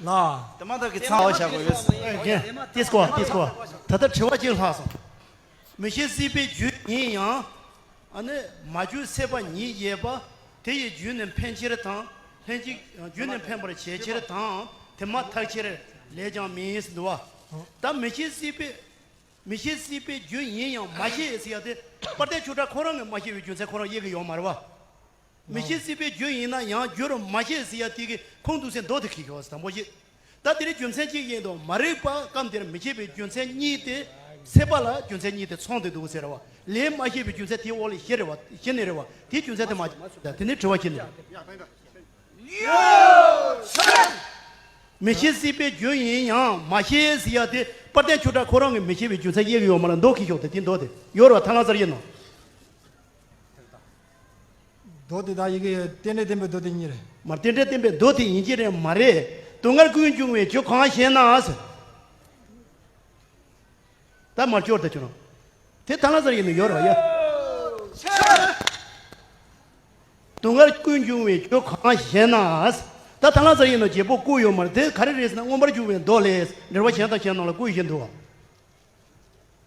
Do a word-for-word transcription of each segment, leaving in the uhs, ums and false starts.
ལ། དེ་མ་ཐག་གི་ཚང་བ་བཞག་དགོས་ཡོད། ཨེ་རྒན། ཏིས་ཀོ་ཏིས་ཀོ། ད་ལྟ་དྲི་བ་གཅིག་ལྷག་སོང་། མི་ཤེས་སྲིད་པའི་རྒྱུ་ཡིན་ཡང་། ཨ་ནི་མ་གྱུར་སྲེད་པ་ཉིད་ཡོད་པ། དེ་ཡི་རྒྱུ་ནི་འཕེན་ཕྱིར་དང་། ལྷན་ཅིག་རྒྱུ་ནི་འཕེན་པར་བྱེད་ཕྱིར་དང་། དེ་མ་ཐག་ཕྱིར་ལས་ཀྱང་མིན་ཟེར་འདུག་བ། ད་མི་ཤེས་སྲིད་པའི། མི་ཤེས་སྲིད་པའི་རྒྱུ་ཡིན་ཡང་མ་ཤེས་ཟེར་ཡ་དེ། དཔལ་ལྡན་ཆོས་གྲགས་ཁོ་རང་གིས་མ་ཤེས་པའི་རྒྱུ་མཚན་ཁོ་རང་དབྱེ་གི་ཡོད་མ་རེད་བ། མི་ཤེས་སྲིད་པའི་རྒྱུ་ཡིན་ན་ཡང་རྒྱུར་མ་ཤེས་ཟེར་ཡ་དེ་གི་ཁུངས་གཏུགས་སའི་མདོ་དེ་ཁྱེར་ཤོག་ཟེར། དང་པོ་བཞི། ད་དེ་རིང་རྒྱུ་མཚན་གཅིག་ཡིན་དང་མ་རིག་པ་སྐབས་འདིར་མི་ཤེས་པའི་རྒྱུ་མཚན་གཉིས་ཏེ། སྲེད་པ་ལ་རྒྱུ་མཚན་གཉིས་ཏེ་ཚང་སྟེ་འདུག་ཟེར་བ། ལས་མ་ཤེས་པའི་རྒྱུ་མཚན་དེའི་འོག་ལ་བཞི་རེད་བ། བཞི་ནི་རེད་བ། དེའི་རྒྱུ་མཚན་དེ་མ་ད་དེ་ནི་དྲི་བ་བཞི་ནི་རེད། མི་ཤེས་སྲིད་པའི་རྒྱུ་ཡིན་ཡང་མ་ཤེས་ཟེར་ཡ་དེ་དཔལ་ལྡན་ཆོས་གྲགས་ཁོ་རང་གིས་མི་ཤེས་པའི་རྒྱུ་མཚན་དབྱེ་གི་ཡོད་མ་རེད། མདོ་ཁྱེར་ཤོག་དེ་དེ་མདོ་དེ་ཡོད་རེད་བ། ཐ་ལ་ཚར་ཡིན་ནོ། མདོ་དེ་དག་ཡི་གེ་རྟེན་འབྲེལ་བསྟན་པའི་མདོ་དེ་ཉིད་རེད། མ་རྟེན་འབྲེལ་བསྟན་པའི་མདོ་དེ་ཡིན་གྱི་རེད་མ་རེད། སྡུག་བསྔལ་ཀུན་འབྱུང་བའི་རྒྱུ་གང་ཞེ་ན་ཟེར། ད་མར་སྐྱོར་དུ་གྱུར། དེ་ཐ་ན་ཟེར་ཡིན་ནི་ཡོད་རེད་བ་ཡ། སྡུག་བསྔལ་ཀུན་འབྱུང་བའི་རྒྱུ་གང་ཞེ་ན། ད་ཐ་ན་ཟེར་ཡིན་ནོ་བརྗེ་པོ་བཀོད་ཡོད་མ་རེད། དེ་ག་རེ་རེད་ཟེར་ན་མངོན་པར་འབྱུང་བའི་མདོ་ལས་འགྲེལ་པ་གཞན་དང་གཞན་རྣམས་ལ་བཀོད་བཞིན་འདུག་བ།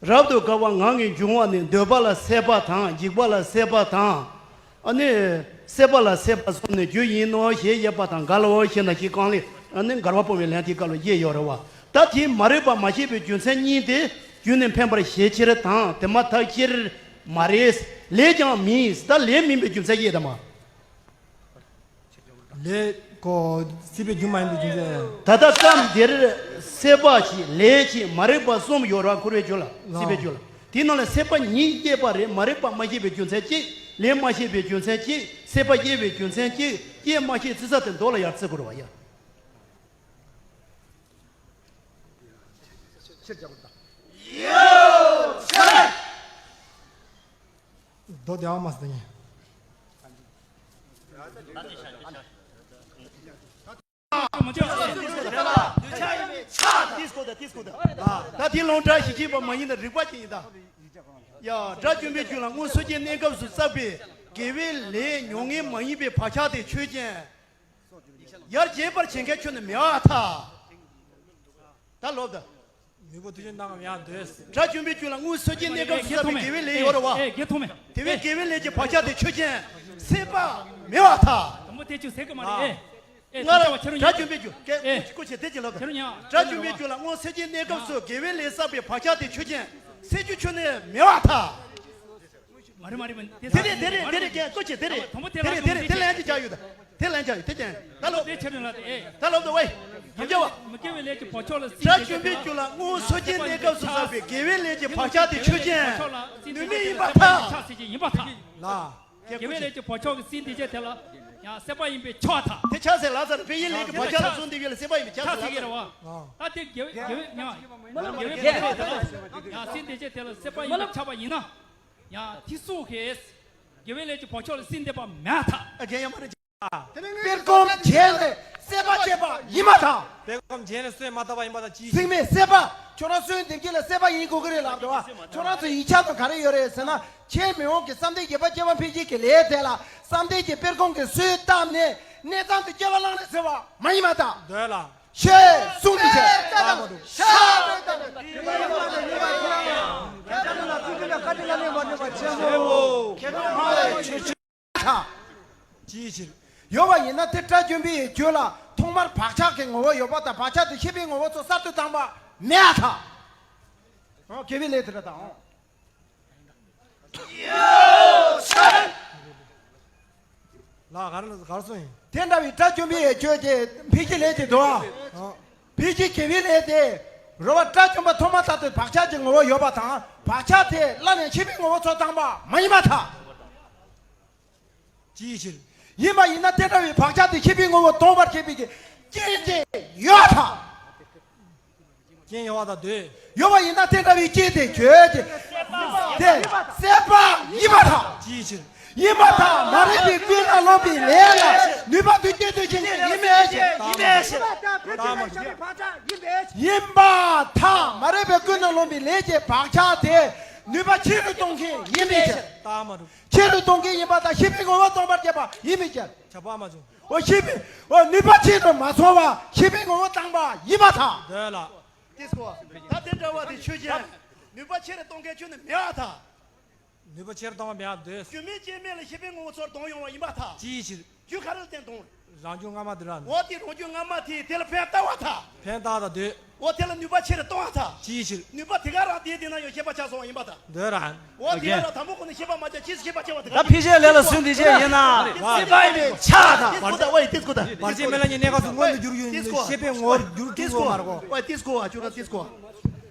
རབ་ཏུ་དགའ་བ་ངང་གིས་འབྱུང་བ་ནི་འདོད་པ་ལ་སྲེད་པ་དང་འཇིགས་པ་ལ་སྲེད་པ་དང་། ཨ་ནི། སྲེད་པ་ལ་སྲེད་པ་གསུམ་ནི་རྒྱུ་ཡིན་ནོ་ཞེས་དབྱེ་བ་དང་འགལ་ལོ་ཞེ་ན་ཞེས་གང་ལས་ཨ་ནི་འགལ་བ་སྤོང་བའི་ལན་དེའི་སྐབས་ལ་དབྱེ་ཡོད་རེད་བ། ད་དེའི་མ་རིག་པ་མ་ཤེས་པའི་རྒྱུ་མཚན་གཉིས་ཏེ། རྒྱུ་ནི་འཕེན་པར་བྱེད་ཕྱིར་དང་དེ་མ་ཐག་ཕྱིར་མ་རེད། ལས་ཀྱང་མིན། ད་ལས་མིན་པའི་རྒྱུ་མཚན་དབྱེ་དང་མ། ལས་ཀོ། སྲིད་པའི་རྒྱུ་མ་ཡིན་པའི་རྒྱུ་མཚན། ད་ལྟ་སྐབས་འདིར་སྲེད་པ་གཅིག་ལས་གཅིག་མ་རིག་པ་གསུམ་ཡོད་ར། འཁོར་བའི་རྒྱུ་ལ་སྲིད་པའི་རྒྱུ་ལ། དེའི་ནང་ལ་སྲེད་པ་ཉིད་སྐྱེས་པ་རེད། མ་རིག་པ་མ་སྐྱེས་པའི་རྒྱུ་མཚན་གཅིག་ལས་མ་སྐྱེས་པའི་རྒྱུ་མཚན་གཅིག་སྲེད་པ་སྐྱེས་པའི་རྒྱུ་མཚན་གཅིག་སྐྱེས་མ་སྐྱེས་རྩི་ས་དེ་མདོ་ལ་ཡར་བརྩི་དགོས་རེད་བ་ཡ། མདོ་སྡེ་བ་མ་ཟེར་ངས། ད་དེ་ལོང་བཀྲ་ཤིས་ཤིས་པ་མ་ཡིན་ན་རིག་པ་ཅན་ཡིན་ད། ཡ། དགྲ་བཅོམ་པའི་རྒྱུད་ལ་སྔོན་སོ་སྐྱེའི་གནས་སྐབས་སུ་བསགས་པའི་དགེ་བའི་ལས་མྱོང་ངེས་མ་ཡིན་པའི་བག་ཆགས་དེ་ཆོས་ཅན། ཡར་རྒྱས་པར་བྱེད་མཁན་ཁྱོད་ནི་མེད་པར་ཐལ། ད་ལོབ་ད། མི་བུ་དུས་ཆེན་ནང་ཡང་འདོད། དགྲ་བཅོམ་པའི་རྒྱུད་ལ་སྔོན་སོ་སྐྱེའི་གནས་སྐབས་སུ་བསགས་པའི་དགེ་བའི་ལས་ཡོད་རེད་བ། ཨེ་ཨེ་དགེ་ཐོག་མེད། དེ་བས་དགེ་བའི་ལས་ཀྱི་བག་ཆགས་དེ་ཆོས་ཅན། སྲེད་པ་མེད་པར་ཐལ། དང་པོ་དེ་ཆོས་ཟེར་གི་མ་རེད། ཨེ་ཨེ་ང་ལ་དགྲ་བཅོམ་པའི་རྒྱུད་སྐད་ཨེ་སྐུ་མཁྱེན་དེ་ཅི་ལབ་ད། ཁྱེད་རང་ཉག་དགྲ་བཅོམ་པའི་རྒྱུད་ལ་སྔོན་སོ་སྐྱེའི་གནས་སྐབས་སུ་དགེ་བའི་ལས་བསགས་པའི་བག་ཆགས་དེ་ཆོས་ཅན། སྲེད་རྒྱུ་ཁྱོད་ནི་མེད་པར་ཐལ། མ་རེད་མ་རེད་མ་རེད། དེ་རེད་དེ་རེད་དེ་རེད། ཀྱེ་ཀོ་ཅེ་དེ་རེད། དང་པོ་དེ་དེ་ལ་རེད་དེ་རེད། དེ་ལན་ཅིག་བྱ་ཡོད་ད། དེ་ལན་བྱ་ཡོད་དེ་ཅན། ད་ལོ། དེ་ཆེ་རུ་ལ་དེ་ཨེ། ད་ལོ་ད་ཝེ། དམ་བཅའ་བ། མི་དགེ་བའི་ལས་ཀྱི་བག་ཆགས་ལ་སྲིད། དགྲ་བཅོམ་པའི་རྒྱུད་ལ་སྔོན་སོ་སྐྱེའི་གནས་སྐབས་སུ་བསགས་པའི་དགེ་བའི་ལས་ཀྱི་བག་ཆགས་དེ་ཆོས་ཅན། ནུས་མེད་ཡིན་པར་ཐལ། ཆགས་སྲིད་ཀྱི་ཡིན་པར་ཐལ། ལ། ཀྱེ་དགེ་བའི་ལས་ཀྱི་བག་ཆགས་ཀྱི་སྲིད་འདི་ཅན་དེ་ལ་ཡང་སྲེད་པ་ཡིན་པས་ཆགས་ཐལ། དེ་ཆགས་སྲེད་ལ་ཚར་དགེ་བའི་ལས་ཀྱི་བག་ཆགས་ལ་སོང་དེ་ཡོད་ལ་སྲེད་པ་ཡིན་པས་ཆགས་སྲེད་ལ་ཚར། ད་དེ་དགེ་བའི་དགེ་བའི་ཡང་དགེ་བའི་ལས་དེ་ལ་ཡང་སྲིད་འདི་ཅན་དེ་ལ་སྲེད་པ་ཡིན་པས་ཆགས་པ་ཡིན་ན། ཡང་དེ་སུ་ཁེས། དགེ་བའི་ལས་ཀྱི་བག་ཆགས་ལ་སྲིད་འདེབས་པ་མེད་ཐལ། ཨ་རྒན་ཡ་མ་རེད། དཔེར་སྒོམ་བྱས་ནས་སྲེད་པ་སྐྱེས་པ་ཡིན་པར་ཐལ། དཔེར་སྒོམ་བྱས་ནས་སོན་མ་ཐག་པ་ཡིན་པར་ཐལ། ཅི། ཚིག་མེད་སྲེད་པ། ཁྱོད་རང་སོན་འདེབས་ཀྱི་ལ་སྲེད་པ་ཡིན་དགོས་ཀྱི་རེད་ལབ་འདུག་བ། ཁྱོད་རང་ཚོ་ཡིག་ཆ་དང་ག་རེ་ཡོད་རེད་ཟེར་ན། ཆེས་མི་འོང་གི་བསམ་གཏན་བརྒྱད་པ་སྐྱེ་བ་འཕེལ་འགྱུར་གྱི་ལས་དེ་ལ་བསམ་གཏན་གྱི་དཔེར་སྒོམ་གྱི་སྲོལ་བཏབ་ནས་གནས་ཚང་དུ་སྐྱེ་བ་བླངས་རེད་ཟེར་བ་མ་ཡིན་པར་ཐལ། འདོད་ལ། ཞེས་གསུངས་ཏེ་བྱས། ལྟ་མ་འདུག་ཤ་རེད་ལྟ་རེད། ཅིའི་ཕྱིར། ཡོད་པ་ཡིན་ན་དེ་དགྲ་བཅོམ་པའི་རྒྱུད་ལ་ཐོག་མར་བག་ཆགས་ཀྱི་ངོ་བོ་ཡོད་པ་དང་བག་ཆགས་དེ་ཤེས་པའི་ངོ་བོ་ཚོ་གསར་དུ་བཏང་པ་མེད་ཨ་ཐལ། དགེ་བའི་ལས་དེ་འདྲ་དང་། ལ་གར་གར་སོང་ཡིན། དེ་འདྲ་བའི་དགྲ་བཅོམ་པའི་ཆོས་ཀྱི་འཕེལ་གྱི་ལས་ཀྱི་འདུག་ཨ། འཕེལ་གྱི་དགེ་བའི་ལས་དེ། རོ་བ་དགྲ་བཅོམ་པ་ཐོག་མ་ལྟར་དུ་བག་ཆགས་ཀྱི་ངོ་བོ་ཡོད་པ་དང་བག་ཆགས་དེ་བླ་ནས་ཤེས་པའི་ངོ་བོ་ཚོ་དང་པ་མ་ཡིན་པར་ཐལ། ཅིའི་ཕྱིར། ཡིན་པ་ཡིན་ན་དེ་འདྲ་བའི་བག་ཆགས་དེ་ཤེས་པའི་ངོ་བོ་སྟོང་པར་བྱེད་པའི་གི་རྐྱེན་དེ་ཡོད་ཐལ། རྐྱེན་ཡོད་པ་དང་འདོད། ཡོད་པ་ཡིན་ན་དེ་འདྲ་བའི་རྐྱེན་དེ་བརྗོད་དེ། དེ་སྲེད་པ་ཡིན་པར་ཐལ། ཅིའི་ཕྱིར། ཡིན་པར་ཐལ། མ་རིག་པའི་ཀུན་ནས་བསླངས་པའི་ལས་ལ་ནུས་པ་དུ་སྐྱེད་དུ་ཞིང་ཡིན་མེད་ཞེས། ཡིན་པར་ཐལ། མ་རིག་པའི་ཀུན་ནས་བསླངས་པའི་ལས་ཀྱི་བག་ཆགས་དེ། ནུས་པ་ཆེ་རུ་གཏོང་མཁན་ཡིན་པའི་ཕྱིར། རྟགས་མ་གྲུབ། ཆེ་རུ་གཏོང་མཁན་ཡིན་པ་དང་ཤེས་པའི་ངོ་བོ་སྟོང་པར་བྱེད་པ་ཡིན་པའི་ཕྱིར། ཁྱབ་པ་མ་བྱུང་། འོ་ཤེས་པའི་འོ་ནུས་པ་ཆེ་རུ་མ་སོང་བ་ཤེས་པའི་ངོ་བོ་སྟོང་པ་ཡིན་པར་ཐལ། འདོད་ལ། ཏིས་ཀོ། ད་དེ་འདྲ་བ་དེ་ཆོས་ཅན། ནུས་པ་ཆེ་རུ་གཏོང་མཁན་ཁྱོད་ནི་མེད་པར་ཐལ། ནུས་པ་ཆེར་གཏོང་བ་མེད་པར་འདོད། རྒྱུ་མེད་རྐྱེན་མེད་ལ་ཤེས་པའི་ངོ་བོ་ཚོར་ལྡོག་ཡོང་བ་ཡིན་པར་ཐལ། ཅིའི་ཕྱིར། རྒྱུ་ག་རེ་ལ་བརྟེན་གཏོང་། རང་རྒྱུ་སྔ་མ་དེ་རང་། འོ་དེ་རང་རྒྱུ་སྔ་མ་དེ་དེ་ལ་ཕན་བཏགས་པར་ཐལ། ཕན་བཏགས་དང་འདོད། འོ་དེ་ལ་ནུས་པ་ཆེ་རུ་གཏོང་བར་ཐལ། ཅིའི་ཕྱིར། ནུས་པ་དེ་ག་རང་དེའི་དེ་ན་ཡང་ཤེས་པ་ཆགས་སོང་བ་ཡིན་པར་ཐལ། འདོད་རང་། འོ་དེ་ག་རང་དང་པོ་ཁོ་ནས་ཤེས་པ་མ་ཆགས་ཅིས་ཤེས་པ་ཆགས་པ་དེ་ག་ད་ཕི་ཤེས་ལས་ལ་སུན་དེ་ཅེས་ཡིན་ན། ཏིས་ཀོ་ད་ཝའི་ཏིས་ཀོ་ད། བར་ཆད་མེད་ལ་ཉིད་གནས་སྐབས་སུ་མངོན་དུ་གྱུར་ཡོད་ན་ཤེས་པའི་ངོ་བོར་འགྱུར་ཐུབ་ཡོད་མ་རེད་གོ། ཝའི་ཏིས་ཀོ་ཨ་ཅོ་ན་ཏིས་ཀོ་ཨ།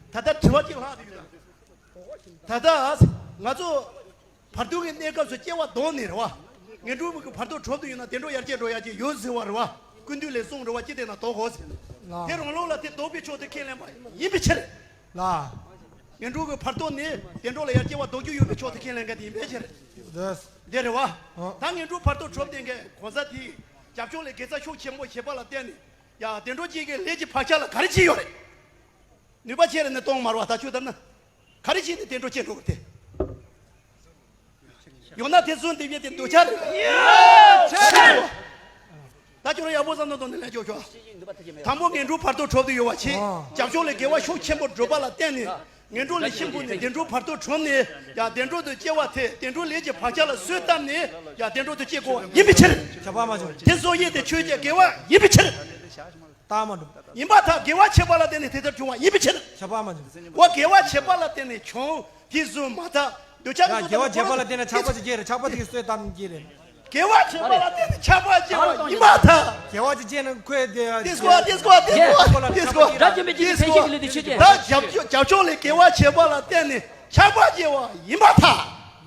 ད་ལྟ་དྲི་བ་གཅིག་ལྷག་དེ་ཡོད་ད། ད་ལྟ་ང་ཚོ་བར་དོ་གི་གནས་སྐབས་སུ་སྐྱེ་བ་གདོད་ནས་རེད་བ། ངན་འགྲོ་མི་གི་བར་དོ་གྲོལ་དུ་ཡོད་ན་བདེ་འགྲོ་ཡར་སྐྱེ་འགྲོ་ཡ་གཅིག་ཡོད་ཟེར་བ་རེད་བ། ཀུན་འདུས་ལས་གསུངས་རེད་བ། ཅི་སྟེ་ན་ལྡོག་གོ་ཟེར། ལགས། དེ་རང་ལུགས་ལ་དེ་ལྡོག་པའི་ཕྱོགས་དེ་ཁས་ལེན་པ་ཡིན་པའི་ཕྱིར། ལགས། ངན་འགྲོ་གི་བར་དོ་ནས་བདེ་འགྲོ་ལ་ཡར་སྐྱེ་བ་ལྡོག་རྒྱུ་ཡོད་པའི་ཕྱོགས་དེ་ཁས་ལེན་མཁན་དེ་ཡིན་པའི་ཕྱིར། ལགས། དེ་རེད་བ། ཨ། ད་ངན་འགྲོ་བར་དོ་གྲོལ་བསྡད་མཁན་གོང་ས་དེའི་རྒྱབ་ཕྱོགས་ལས་དགེ་རྩ་ཤུགས་ཆེན་པོ་བྱེད་པ་ལ་བརྟེན་ནས་ཡང་བདེ་འགྲོ་སྐྱེ་མཁན་ལས་ཀྱི་བག་ཆགས་ལ་ག་རེ་བྱས་ཡོད་རེད། ནུས་པ་ཆེ་རུ་ནས་གཏོང་མ་རུང་བ་ད་ཆོས་ལྟར་ན། ག་རེ་བྱས་ནས་བདེ་འགྲོ་སྐྱེ་འགྲོ་གི་དེ། ཡང་ན་དེ་ཚོ་འདི་བས་དེ་འདོད་ཆགས་རེད། ད་ཁྱོད་རང་ཡག་པོ་བསམ་བློ་གཏོང་ནས་ལན་འཇོག་ཤོག་དང་པོ་ངན་འགྲོ་བར་དོ་གྲོལ་དུ་ཡོད་པ་བྱས། རྒྱབ་ཕྱོགས་ལས་དགེ་བ་ཤུགས་ཆེན་པོ་བསྒྲུབ་པ་ལ་བརྟེན་ནས། ངན་འགྲོ་ལས་ཤིན་ཕུག་ནས་བདེ་འགྲོ་བར་དོ་གྲོལ་ནས་ཡང་བདེ་འགྲོ་དུ་སྐྱེ་བ་དེ་བདེ་འགྲོ་ལས་ཀྱི་བག་ཆགས་ལ་གསོས་བཏབ་ནས་ཡང་བདེ་འགྲོ་དུ་སྐྱེ་དགོས་པ་ཡིན་པའི་ཕྱིར། ཁྱབ་པ་མ་བྱུང་། དེ་སོགས་ཡེ་དེ་ཆོས་ཀྱི་དགེ་བ་ཡིན་པའི་ཕྱིར། རྟགས་མ་གྲུབ། ཡིན་པར་ཐལ། དགེ་བ་བྱས་པ་ལ་བརྟེན་ནས་དེ་ལྟར་བྱུང་བ་ཡིན་པའི་ཕྱིར། ཁྱབ་པ་མ་བྱུང་། འོ་དགེ་བ་བྱས་པ་ལ་བརྟེན་ནས་བྱུང་། དེ་བཟུང་མ་ཐག་འདོད་ཆགས་ཡང་དེ་དགེ་བ་བྱས་པ་ལ་བརྟེན་ནས་ཆགས་པ་ཅིག་སྐྱེས་རེད། ཆགས་པ་དེ་གིས་གསོས་བཏབ་སྐྱེས་རེད། དགེ་བ་བྱས་པ་ལ་བརྟེན་ནས་ཆགས་པ་སྐྱེ་བ་ཡིན་པར་ཐལ། དགེ་བ་ཅིག་སྐྱེས་ན་ཁོས་དེ་ཏིས་ཀོ་ཏིས་ཀོ་ཏིས་ཀོ་ཏིས་ཀོ། དགྲ་བཅོམ་པའི་རྗེས་ཀྱི་འཕེན་བྱེད་ཀྱི་ལུས་དེ་ཆོས་ཅན། ད་རྒྱབ་རྒྱབ་ཕྱོགས་ལས་དགེ་བ་བྱས་པ་ལ་བརྟེན་ནས་ཆགས་པ་སྐྱེ་བ་ཡིན་པར་ཐལ།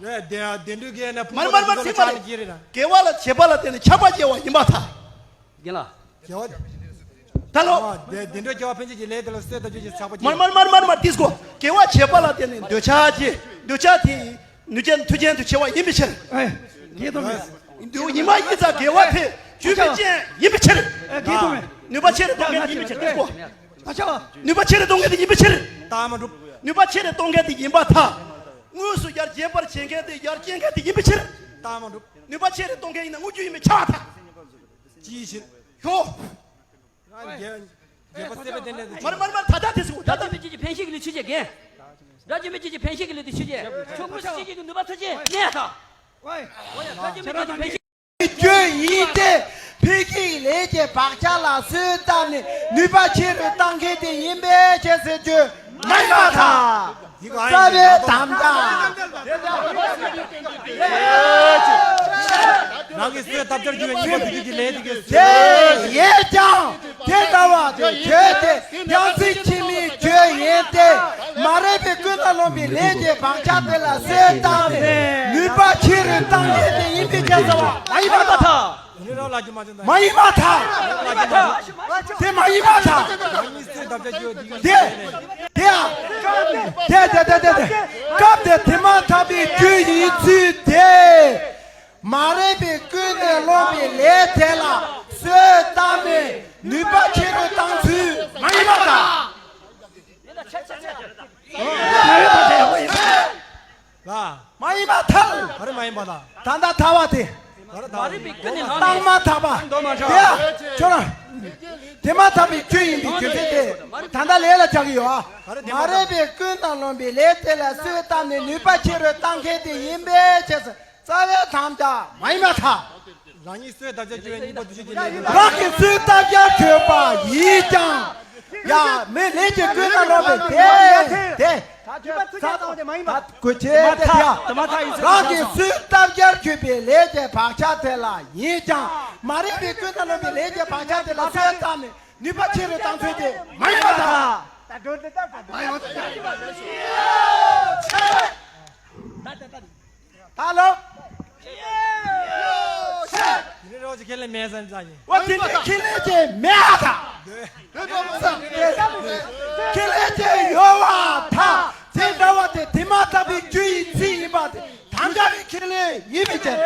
རེད་དེ་བདེ་འགྲོ་སྐྱེས་ན་ཕུང་མར་པོ་མར་དེ་མར་ཚོ་ལ་ཚིག་མ་ཆགས་ནས་སྐྱེས་རེད་ན། དགེ་བ་ལ་བྱས་པ་ལ་བརྟེན་ནས་ཆགས་པ་སྐྱེ་བ་ཡིན་པར་ཐལ། རྒན་ལགས། དགེ་བ། ད་ལོ། ཨ་དེ་བདེ་འགྲོ་སྐྱེ་བ་འཕེན་བྱེད་ཀྱི་ལས་དེ་ལ་གསོས་དང་བཅས་ཀྱི་ཆགས་པ་སྐྱེ། མར་མར་མར་མར་མར་ཏིས་ཀོ། དགེ་བ་བྱས་པ་ལ་བརྟེན་ནས་འདོད་ཆགས་སྐྱེ། འདོད་ཆགས་དེ་ཡིས་ནུས་ཅན་མཐུ་ཅན་དུ་བྱེད་པ་ཡིན་པའི་ཕྱིར། ཨེ། དགེ་སྡོམ་མེད། འདུ་ཡིན་མ་ཡིན་ཙང་དགེ་བ་དེ་རྒྱུ་མེད་རྐྱེན་ཡིན་པའི་ཕྱིར། ཨེ་དགེ་སྡོམ་མེད། ནུས་པ་ཆེ་རུ་གཏོང་མཁན་དེ་ཡིན་པའི་ཕྱིར་ཏིས་ཀོ། ཨ་ཆ་བ། ནུས་པ་ཆེ་རུ་གཏོང་མཁན་དེ་ཡིན་པའི་ཕྱིར། རྟགས་མ་གྲུབ། ནུས་པ་ཆེ་རུ་གཏོང་མཁན་དེ་ཡིན་པར་ཐལ། དངོས་སུ་ཡར་རྒྱས་པར་བྱེད་མཁན་དེ་ཡར་སྐྱེ་མཁན་དེ་ཡིན་པའི་ཕྱིར། རྟགས་མ་གྲུབ། ནུས་པ་ཆེ་རུ་གཏོང་མཁན་ཡིན་ན་དངོས་རྒྱུ་ཡིན་པས་ཁྱབ་པར་ཐལ། ཅིའི་ཕྱིར། ཧོ། རྒྱས་པ་སྲེད་པའི་རྟེན་འབྲེལ་དུ་མར་མར་མར་ད་ལྟ་དེ་སུ་ད་ལྟ་དགྲ་བཅོམ་པའི་རྗེས་ཀྱི་འཕེན་བྱེད་ཀྱི་ལུས་ཆོས་ཅན། རྒན། དགྲ་བཅོམ་པའི་རྗེས་ཀྱི་འཕེན་བྱེད་ཀྱི་ལུས་དེ་ཆོས་ཅན། ཆོས་ཀུན་གཞི་གཅིག་གི་ནུས་པ་མཐུ་ཅན་གནས་དང་། ཨོ་ཡ། དགྲ་བཅོམ་པའི་རྗེས་ཀྱི་འཕེན་བྱེད། རྒྱུ་ཡིན་ཏེ། འཕེན་བྱེད་ཀྱི་ལས་ཀྱི་བག་ཆགས་ལ་གསོས་བཏབ་ནས་ནུས་པ་ཆེ་རུ་བཏང་མཁན་དེ་ཡིན་པའི་ཕྱིར་ཟེར་རྒྱུ་མ་ཡིན་པར་ཐལ། རྩ་བའི་དམ་བཅའ། རང་གི་གསོས་བཏབ་བྱར་གྱུར་པའི་གཉིས་པ་དུས་ཀྱི་ལས་དེ་གིས། དེ་ཡིན་ཀྱང་དེ་ལྟ་བ་དེ་ཆོས་ཅན། ཡང་སྲིད་ཕྱི་མའི་ཆོས་ཡིན་ཏེ། མ་རིག་པའི་ཀུན་ནས་བསླངས་པའི་ལས་ཀྱི་བག་ཆགས་དེ་ལ་གསོས་བཏབ་ནས་ནུས་པ་ཆེ་རུ་བཏང་མཁན་དེ་ཡིན་པའི་ཕྱིར་ཟེར་བ་མ་ཡིན་པར་ཐལ། མ་ཡིན་པར་ཐལ། དེ་མ་ཡིན་པར་ཐལ། དེ་དེ་དེ་དེ་དེ་སྐབས་དེ་དེ་མ་ཐག་པའི་རྒྱུ་ཡིན་ཚུལ་དེ། མ་རིག་པའི་ཀུན་ནས་བསླངས་པའི་ལས་དེ་ལ་གསོས་བཏབ་ནས་ནུས་པ་ཆེ་རུ་བཏང་ཚུལ་མ་ཡིན་པར་ཐལ། ལ། མ་ཡིན་པར་ཐལ། ག་རེ་མ་ཡིན་པ་ལ། ད་ལྟ་ཐལ་བ་དེ། ག་རེ་ཐལ། མ་རིག་པའི་ཀུན་ནས་བསླངས་ཏེ། རྟགས་མ་ཐག་པ། མདོ་མ་ཁྲ། དེ་ཡ། ཁྱོད་རང་། དེ་མ་ཐག་པའི་རྒྱུ་ཡིན་པའི་རྒྱུ་མཚན་དེ། ད་ལྟ་ལས་ལ་བྱ་གི་ཡོད་ཨ། ག་རེ་དེ་མ་མ་རིག་པའི་ཀུན་ནས་བསླངས་པའི་ལས་དེ་ལ་གསོས་བཏབ་ནས་ནུས་པ་ཆེ་རུ་བཏང་མཁན་དེ་ཡིན་པའི་ཕྱིར། རྩ་བའི་དམ་བཅའ་མ་ཡིན་པར་ཐལ། རང་ཉིད་གསོས་བཏབ་བྱར་གྱུར་པའི་གཉིས་པ་དུས་ཀྱི་ལས་ལ། རང་གི་གསོས་བཏབ་བྱར་གྱུར་པ་ཡིན་ཀྱང་། ཡ་མི་ལས་ཀྱི་ཀུན་ནས་བསླངས་པའི་དེ་དེ། ད་གོ་ཆེ་དེ་དེ་ཡ། རང་གི་གསོས་བཏབ་བྱར་གྱུར་པའི་ལས་ཀྱི་བག་ཆགས་དེ་ལ་ཡིན་ཀྱང་། མ་རིག་པའི་ཀུན་ནས་བསླངས་པའི་ལས་ཀྱི་བག་ཆགས་དེ་ལ་གསོས་བཏབ་ནས་ནུས་པ་ཆེ་རུ་བཏང་ཚུལ་དེ་མ་ཡིན་པར་ཐལ། ད་ལོ། དེ་འདྲའི་རོགས་ཀྱི་ཁས་ལེན་མེད་ཟེར་ཙང་ཡིན། འོ་དེ་འདྲའི་ཁས་ལེན་ཅིག་མེད་ཨ་ད། ཁས་ལེན་ཅིག་ཡོད་བ་ད། དེ་འདྲ་བ་དེ་དེ་མ་ཐག་པའི་རྒྱུ་ཡི་ཚིག་ཡིན་པ་དེ་དམ་བཅའ་བའི་ཁས་ལེན་ཡིན་པའི་ཕྱིར།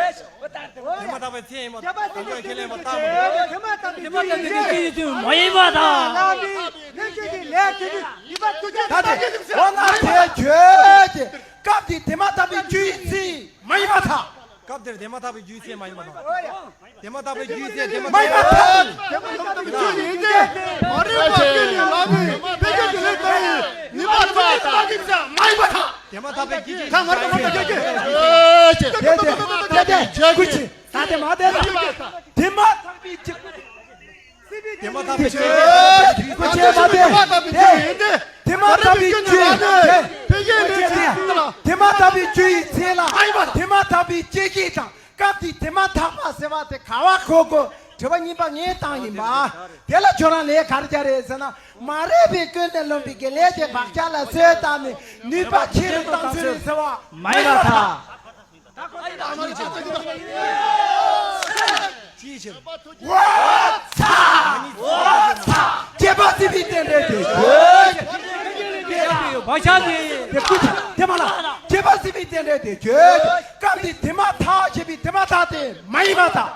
དེ་མ་ཐག་པའི་ཚིག་ཡིན་པ་དམ་བཅའ་བའི་ཁས་ལེན་པ་ལྟ་བུ། དེ་མ་ཐག་པའི་རྒྱུ་ཡི་ཚིག་མ་ཡིན་པ་དང་། ད་དེ་འོ་ན་དེ་ཁྱོད་ཀྱིས། སྐབས་དེ་དེ་མ་ཐག་པའི་རྒྱུ་ཡི་ཚེ་མ་ཡིན་པར་ཐལ། སྐབས་དེར་དེ་མ་ཐག་པའི་རྒྱུ་ཡི་ཚེ་མ་ཡིན་པར་ཐལ། དེ་མ་ཐག་པའི་རྒྱུ་ཡི་ཚེ་དེ་མ་མ་ཡིན་པར་ཐལ། དེ་མ་ཐག་པའི་རྒྱུ་ཡི་ཚེ་མ་རེད་པ། ཀུན་ནས་ལམ་ནི་འཕེལ་རྒྱས་ཀྱི་ལས་དང་ནུས་པ་ཐོག་མ་ཡིན་པར་ཐལ། དེ་མ་ཐག་པའི་རྒྱུ་ཡི་ཚེ་མ་ཡིན་པར་ཐལ། དེ་དེ་དེ་དེ་ཀུན་གྱི་ད་དེ་མ་དེ་དེ་མ་ཐག་པའི་རྒྱུ། དེ་མ་ཐག་པའི་རྒྱུ། དེ་མ་ཐག་པའི་རྒྱུ། དེ་མ་ཐག་པའི་རྒྱུ། དེ་མ་ཐག་པའི་རྒྱུ། དེ་མ་ཐག་པའི་རྒྱུ་ཡི་ཚེ་ལ། དེ་མ་ཐག་པའི་སྐྱེ་མཆེད་དང་སྐབས་དེའི་དེ་མ་ཐག་པ་ཟེར་བ་དེ་ག་བ་གོ་དགོས། དྲི་བ་གཉིས་པ་ངས་བཏང་ཡིན་པ། དེ་ལ་ཁྱོད་རང་ལན་ག་རེ་རྒྱག་རེད་ཟེར་ན། མ་རིག་པས་ཀུན་ནས་བསླངས་པའི་དགེ་ལེགས་ཀྱི་བག་ཆགས་ལ་གསོས་བཏབ་ནས་ནུས་པ་ཆེ་རུ་བཏང་ཚུལ་རེད་ཟེར་བ་མ་ཡིན་པར་ཐལ། ཅིའི་ཕྱིར། འོ་ཚ། འོ་ཚ། སྐྱེས་པ་སྲིད་པའི་རྟེན་འབྲེལ་དེ་ཆོས་ཅན། བག་ཆགས་དེ། དེ་ཀུན་དེ་མ་ལ། སྐྱེས་པ་སྲིད་པའི་རྟེན་འབྲེལ་དེ་ཆོས་ཅན། སྐབས་དེ་དེ་མ་ཐག་ཅེས་པའི་དེ་མ་ཐག་དེ་མ་ཡིན་པར་ཐལ།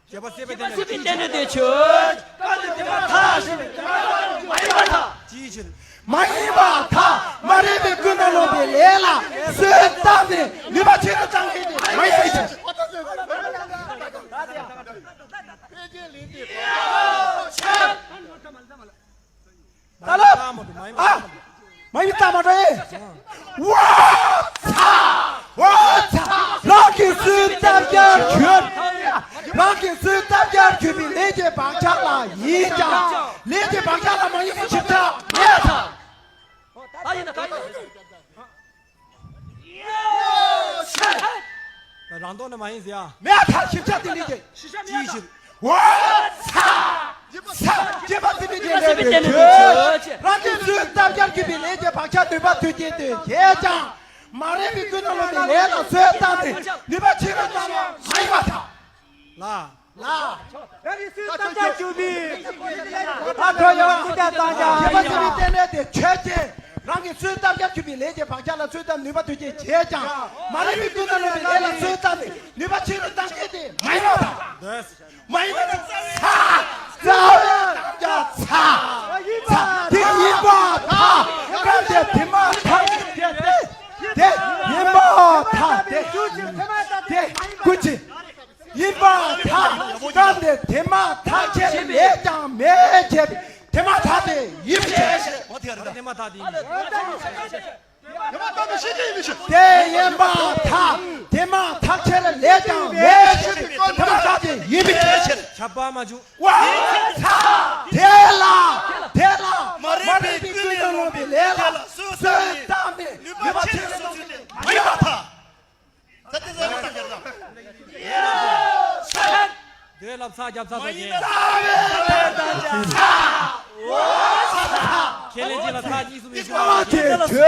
སྐྱེས་པ་སྲིད་པའི་རྟེན་འབྲེལ་དེ་ཆོས་ཅན། སྐབས་དེ་དེ་མ་ཐག་ཅེས་པའི་དེ་མ་ཐག་དེ་མ་ཡིན་པར་ཐལ། ཅིའི་ཕྱིར། མ་ཡིན་པར་ཐལ། མ་རིག་པས་ཀུན་ནས་བསླངས་པའི་ལས་ལ་གསོས་བཏབ་ནས་ནུས་པ་ཆེ་རུ་བཏང་མཁན་དེ་མ་ཡིན་པའི་ཕྱིར། ད་ལོ། ཨ། མ་ཡིན་པར་ཐལ་མ་འགྲོ་ཨེ། འོ་ཚ། འོ་ཚ། རང་གིས་གསོས་བཏབ་རྒྱུར་གྱུར། རང་གིས་གསོས་བཏབ་རྒྱུར་གྱུར་པའི་ལས་ཀྱི་བག་ཆགས་ལ་ཡིན་ཀྱང་། ལས་ཀྱི་བག་ཆགས་ལ་མ་ཡིན་པའི་ཞིབ་ཆ་མེད་ཐལ། ད་ཡིན་ན་ད་ཡིན། རང་ལྡོག་ནི་མ་ཡིན་ཟེར་ཡ། མེད་ཐལ། ཞིབ་ཆ་དེ་འདྲ་ཅིའི་ཕྱིར། འོ་ཚ། ཚ། སྐྱེས་པ་སྲིད་པའི་རྟེན་འབྲེལ་དེ་ཆོས་ཅན། རང་གིས་གསོས་བཏབ་རྒྱུར་གྱུར་པའི་ལས་ཀྱི་བག་ཆགས་ནུས་པ་མཐུ་ཆེན་དེ་བྱས་ཀྱང་། མ་རིག་པས་ཀུན་ནས་བསླངས་པའི་ལས་ལ་གསོས་བཏབ་ནས་ནུས་པ་ཆེ་རུ་བཏང་བ་མ་ཡིན་པར་ཐལ། ལ། ལ། རང་གིས་གསོས་བཏབ་རྒྱུར་གྱུར་པའི། ད་ཁོ་ཡང་ཀུན་ཀྱང་བཏང་ཀྱང་། སྐྱེས་པ་སྲིད་པའི་རྟེན་འབྲེལ་དེ་ཆོས་ཅན། རང་གིས་གསོས་བཏབ་རྒྱུར་གྱུར་པའི་ལས་ཀྱི་བག་ཆགས་ལ་གསོས་བཏབ་ནུས་པ་མཐུ་ཆེན་བྱས་ཀྱང་། མ་རིག་པས་ཀུན་ནས་བསླངས་པའི་ལས་ལ་གསོས་བཏབ་ནས་ནུས་པ་ཆེ་རུ་བཏང་མཁན་དེ་མ་ཡིན་པར་ཐལ། མ་ཡིན་པར་ཐལ། ཚ། རྩ་བའི་རྣམ་གཞག་ཚ། ཚ། དེ་ཡིན་པར་ཐལ། སྐབས་དེར་དེ་མ་ཐག་པའི་རྒྱུ་དེ། དེ་ཡིན་པར་ཐལ། དེ། དེ་ཀུན་གྱི། ཡིན་པར་ཐལ། སྐབས་དེར་དེ་མ་ཐག་ཆད་པའི་ལས་ཀྱང་མེད་ཅེས་པའི་དེ་མ་ཐག་དེ་ཡིན་པའི་ཕྱིར། དེ་མ་ཐག་དེ་ཡིན་པའི་ཕྱིར། དེ་ཡིན་པར་ཐལ། དེ་མ་ཐག་ཆད་ལས་ཀྱང་མེད་ཅེས་པའི་དེ་མ་ཐག་དེ་ཡིན་པའི་ཕྱིར། ཁྱབ་པ་མ་བྱུང་། འོ་ཚ། དེ་ལ། དེ་ལ། མ་རིག་པས་ཀུན་ནས་བསླངས་པའི་ལས་ལ་གསོས་བཏབ་ནས་ནུས་པ་ཆེ་རུ་སོང་ཚུལ་དེ་མ་ཡིན་པར་ཐལ། ད་དེ་ཚོ་ཡང་ད་རྒྱབ་ད། འདོད་ལ་ཚ་རྒྱབ་ཚ་ཚ་རྒྱབ། ཁས་ལེན་གཅིག་ལ་ཚ་གཉིས་སུ་མི་ཞུ་བ། དེ་ལ་ཚ།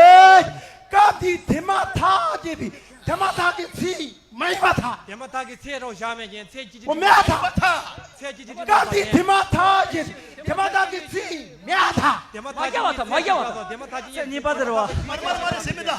སྐབས་དེའི་དེ་མ་ཐག་ཅེས་པའི་དེ་མ་ཐག་གི་ཚེ་མ་ཡིན་པར་ཐལ། དེ་མ་ཐག་གི་ཚེ་རོ་བཞག་མེད་ཀྱང་ཚེ་གཅིག་གཅིག་འོ་མེད་ཐལ། ཚེ་གཅིག་གཅིག་སྐབས་དེའི་དེ་མ་ཐག་ཅེས་པའི་དེ་མ་ཐག་གི་ཚེ་མེད་ཐལ། དེ་མ་ཐག་མ་རྒྱབ་པ་ཐལ། མ་རྒྱབ་པ་ཐལ། དེ་མ་ཐག་གི་ཚེ་གཉིས་པ་དེ་རེད་བ། མ་རེད་མ་རེད་མ་རེད་ཟེར་མི་ད།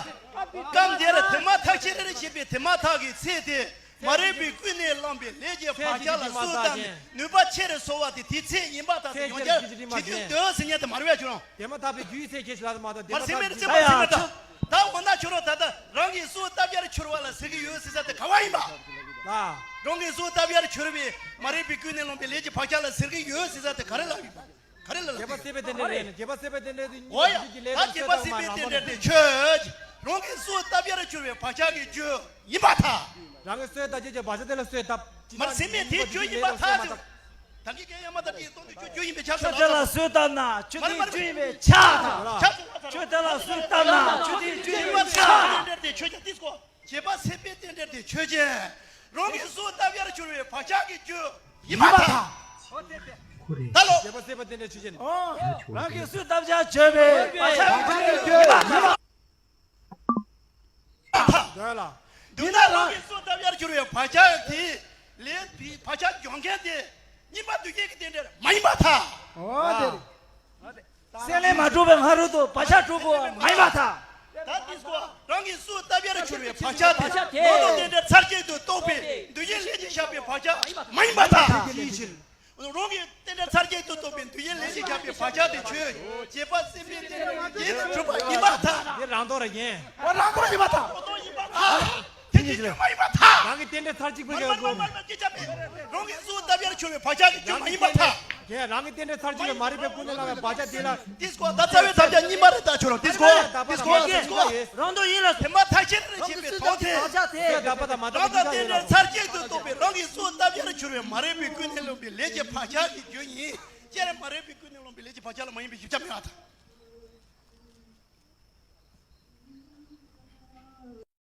སྐབས་འདིར་དེ་མ་ཐག་ཆད་རེ་རེ་བྱེད་པའི་དེ་མ་ཐག་གི་ཚེ་དེ། མ་རིག་པས་ཀུན་ནས་བསླངས་པའི་ལས་ཀྱི་བག་ཆགས་ལ་གསོས་བཏབ་ནས་ནུས་པ་ཆེ་རུ་སོང་བ་དེ་དེའི་ཚེ་ཡིན་པར་ཐལ་ཟེར། ཡང་བསྐྱར་བྱེད་རྒྱུ་འདོད་ཟེར་མཁན་དེ་མ་རེད་པས་ཁྱོད་རང་། དེ་མ་ཐག་པའི་རྒྱུ་ཡི་ཚེ་ཁྱེད་ཞིག་ལ་མ་གཏོགས་དེ་མ་ཐག་པའི་རྒྱུ་ཡི་ཚེ། ད་འོ་ན་ཁྱོད་རང་ད་ལྟ་རང་གིས་གསོས་བཏབ་རྒྱུར་གྱུར་པ་ལ་ཟེར་གྱི་ཡོད་ཟེར་ས་དེ་ག་བ་ཡིན་པ། ལ། རང་གིས་གསོས་བཏབ་རྒྱུར་གྱུར་པའི་མ་རིག་པས་ཀུན་ནས་བསླངས་པའི་ལས་ཀྱི་བག་ཆགས་ལ་ཟེར་གྱི་ཡོད་ཟེར་ས་དེ་ག་རེ་ལབ་ཡིན་པ། ག་རེ་ལ་ལབ་ཀྱི། རྒྱས་པ་སྲིད་པའི་རྟེན་འབྲེལ་རེད། རྒྱས་པ་སྲིད་པའི་རྟེན་འབྲེལ་དེ་འོ་ཡ། ད་རྒྱས་པ་སྲིད་པའི་རྟེན་འབྲེལ་དེ་ཆོས་ཅན། རང་གིས་གསོས་བཏབ་རྒྱུར་གྱུར་པའི་བག་ཆགས་ཀྱི་རྒྱུ་ཡིན་པར་ཐལ། རང་གིས་གསོས་བཏབ་རྒྱུ་གྱུར་པའི་བག་ཆགས་དེ་ལ་གསོས་བཏབ། མ་རེད་ཟེར་མི་དེའི་རྒྱུ་ཡིན་པར་ཐལ་ཟེར། ད་གིན་ཀྱང་ཡ་མ་ད་གིན་གཏོང་དུས་ཁྱོད་རྒྱུ་ཡིན་པའི་ཆ་ཚང་ཁྱོད་དེ་ལ་གསོས་བཏབ་ན་ཁྱོད་དེའི་རྒྱུ་ཡིན་པའི་ཆ་ཚང་། ཁྱོད་དེ་ལ་གསོས་བཏབ་ན་ཁྱོད་དེའི་རྒྱུ་ཡིན་པའི་ཆ་ཚང་། རྟེན་འབྲེལ་དེ་ཆོས་ཅན། ཏིས་ཀོ། རྒྱས་པ་སྲིད་པའི་རྟེན་འབྲེལ་དེ་ཆོས་ཅན། རང་གིས་གསོས་བཏབ་རྒྱུར་གྱུར་པའི་བག་ཆགས་ཀྱི་རྒྱུ་ཡིན་པར་ཐལ། ད་ལོ། རྒྱས་པ་སྲིད་པའི་རྟེན་འབྲེལ་ཆོས་ཅན། རང་གིས་གསོས་བཏབ་རྒྱུར་གྱུར་པའི་བག་ཆགས་ཀྱི་རྒྱུ་ཡིན་པར་ཐལ། འདོད་ལ། འདོད་ན་རང་གིས་གསོས་བཏབ་རྒྱུར་གྱུར་པའི་བག་ཆགས་དེ་ལས་བག་ཆགས་སྦྱོང་མཁན་དེ་གཉིས་པ་འདུས་བྱས་ཀྱི་རྟེན་འབྲེལ་མ་ཡིན་པར་ཐལ། འོ་དེ་རེད། སེམས་ལས་མ་གྲུབ་པའི་སྔ་རོལ་དུ་བག་ཆགས་གྲུབ་པ་མ་ཡིན་པར་ཐལ། ད་ཏིས་ཀོ། རང་གིས་གསོས་བཏབ་རྒྱུར་གྱུར་པའི་བག་ཆགས་དེ་ལོག་རྟོག་རྟེན་འབྲེལ་ཚར་གཅིག་ཏུ་རྟོགས་པའི་འདུས་བྱས་ལས་ཀྱིས་བཞག་པའི་བག་ཆགས་མ་ཡིན་པར་ཐལ། རང་གིས་རྟེན་འབྲེལ་ཚར་གཅིག་ཏུ་རྟོགས་པའི་འདུས་བྱས་ལས་ཀྱིས་ ཁྱབ་པའི་བག་ཆགས་དེ་ཆོས་ཅན། རྗེས་དཔག་སེམས་ཅན་དེ་ཡིད་དུ་གྲུབ་པ་ཡིན་པར་ཐལ། འདི་རང་ལྡོག་ར་ཡིན། འོ་རང་ལྡོག་ཡིན་པར་ཐལ། རང་ལྡོག་ཡིན་པར་ཐལ། དེ་ཉིད་ཀྱི་མ་ཡིན་པར་ཐལ། རང་གི་རྟེན་འབྲེལ་ཚར་གཅིག་པུ་མར་མེ་མར་མེ་སྐྱེ་ཁྱབ་པའི་རང་གི་གཟུགས་བཏབ་ཡར་འཆོར་བའི་བག་ཆགས་ཀྱི་རྒྱུ་མ་ཡིན་པར་ཐལ། ཡ། རང་གི་རྟེན་འབྲེལ་ཚར་གཅིག་པའི་མ་རིག་པའི་ཀུན་ནས་བསླངས་པའི་བག་ཆགས་དེ་ལ། དེ་སྐོར་ད་རྩ་བའི་ཐབས་ཀྱང་གཉིས་མ་རེད་ད་ཁྱོད་རང་། དེ་སྐོར་དེ་སྐོར་དེ་སྐོར། རང་ལྡོག་ཡིན་ལ། དེ་མ་ཐག་ཆོད་རེད་ཅེས་པའི་དོན་དེ། བག་ཆགས་དེ། དེ་དག་པ་དང་མ་དག་པ་རང་དང་རྟེན་འབྲེལ་ཚར་གཅིག་ཏུ་གཏོགས་པའི་རང་གི་གཟུགས་བཏབ་ཡར་འཆོར་བའི་མ་རིག་པའི་ཀུན་ནས་བསླངས་པའི་ལས་ཀྱི་བག་ཆགས་ཀྱི་རྒྱུ་ཡིན། ཅེས་རེད། མ་རིག་པའི་ཀུན་ནས་བསླངས་པའི་ལས་ཀྱི་བག་ཆགས་ལ་མ་ཡིན་པའི་ཞིབ་ཆ་མེད་པར་ཐལ།